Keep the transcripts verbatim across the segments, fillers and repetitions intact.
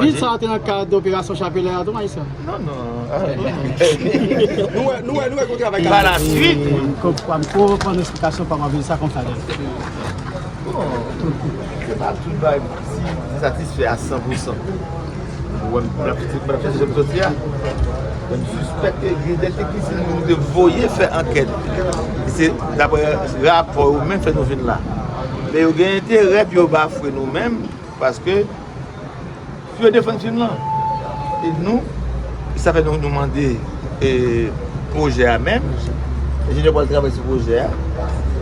Vil sa a te nan kad operasyon Chapelè a tou, majistra? Non, non. Nou wè, nou wè, nou wè kote avèk. Pa la suite, m konprann, m konprann eksplikasyon pa m, vil sa konsa. Bon, se pa tout bagay si te satisfè a san pou san. Ou wè m ap chèche jan m soti a. Men m sispèk ke gen de teknisyen nou te voye fè ankèt. E se daprè rapò yo menm fè nou vin la. Men yo gen enterè pou yo bafwe nou menm, paske pou yo defann fim lan. E nou, sa fè nou, nou mande e, pwojè a menm. Enjenyè pral travay sou pwojè a.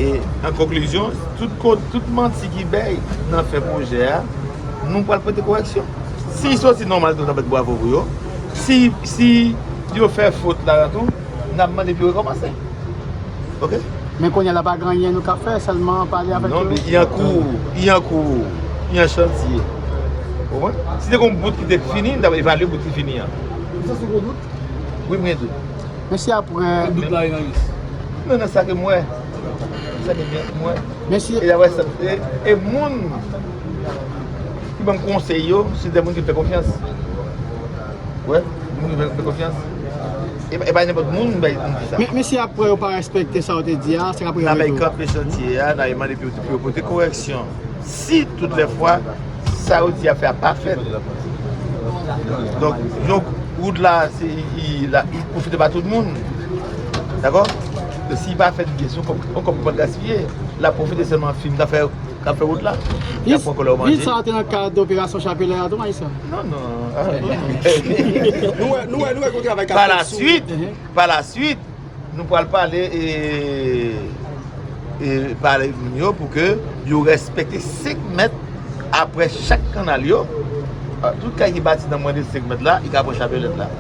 E an konklizyon, tout, ko- tout manti ki bay nan fen pwojè a, nou pral pote korèksyon. Si soti nòmal, nou t ap bat bravo pou yo. Si, si yo fè fot la tou, n ap mande pou yo rekòmanse. Ok? Men kounye a la pa gen anyen nou ka fè, sèlman pale avèk yo. Non, men i an kou, i an kou, i an chantye. Ou konprann? Si te gen yon bout ki te fini, n t ap evalye bout ki fini an. Ou santi w gen dout? Wi, m gen dout. Men si apre. Dout la, Evaris. Non, nan sa ke m wè. Sa ke m wè. Men si. E daprè sa, e, e moun ki ban m konsèy yo, se de moun ki fè konfyans. Wè, moun ki fè, fè konfyans. E, e pa nenpòt moun, m bay, m di sa. Men, men si apre yo pa respekte sa w te di a, sa k ap rive tou? N a bay kanpe chantye a, n a mande pou yo, pou yo pote korèksyon. Si tout lè fwa, sa yo di y ap fè a pa fèt. Donk, yon wout la, se, i, la, i pwofite pa tout moun. Dakò? E si pa fèt byen, se yon kòb, yon kòb ki pral gaspiye, l ap pwofite sèlman fim, l ap fè, l ap fè wout la. Y ap pran kòlè yo manje. Vil sa a te nan kad operasyon Chapelè a tou, majistra? Non, non. Ah, non, non. Nou wè, nou wè, nou wè kote avèk. Pa la suite, pa la suite, nou pral pale e, e pale moun yo pou ke yo respekte senk mèt aprè chak kanal yo. Ah, tout kay ki bati nan mwens de senk mèt la, li ka pran chapelèt la.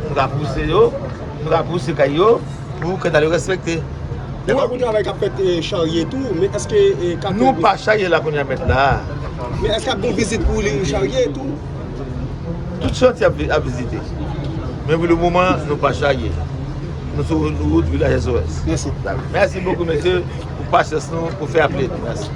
Nou ka pouse yo, nou ka pouse kay yo pou kanal yo respekte. Nou wè pou travay k ap fèt e, charye tou, men èske e, ka Nou pa charye la kounye a mèt la. Men èske ap gen vizit pou li charye tou? Tout chantye ap, ap vizite. Men pou le moman, nou pa charye. Nou sou wout vilaj S O S. Mèsi. Mèsi bokou, mesye, pou pasyans nou, pou fè aple nou. Mèsi.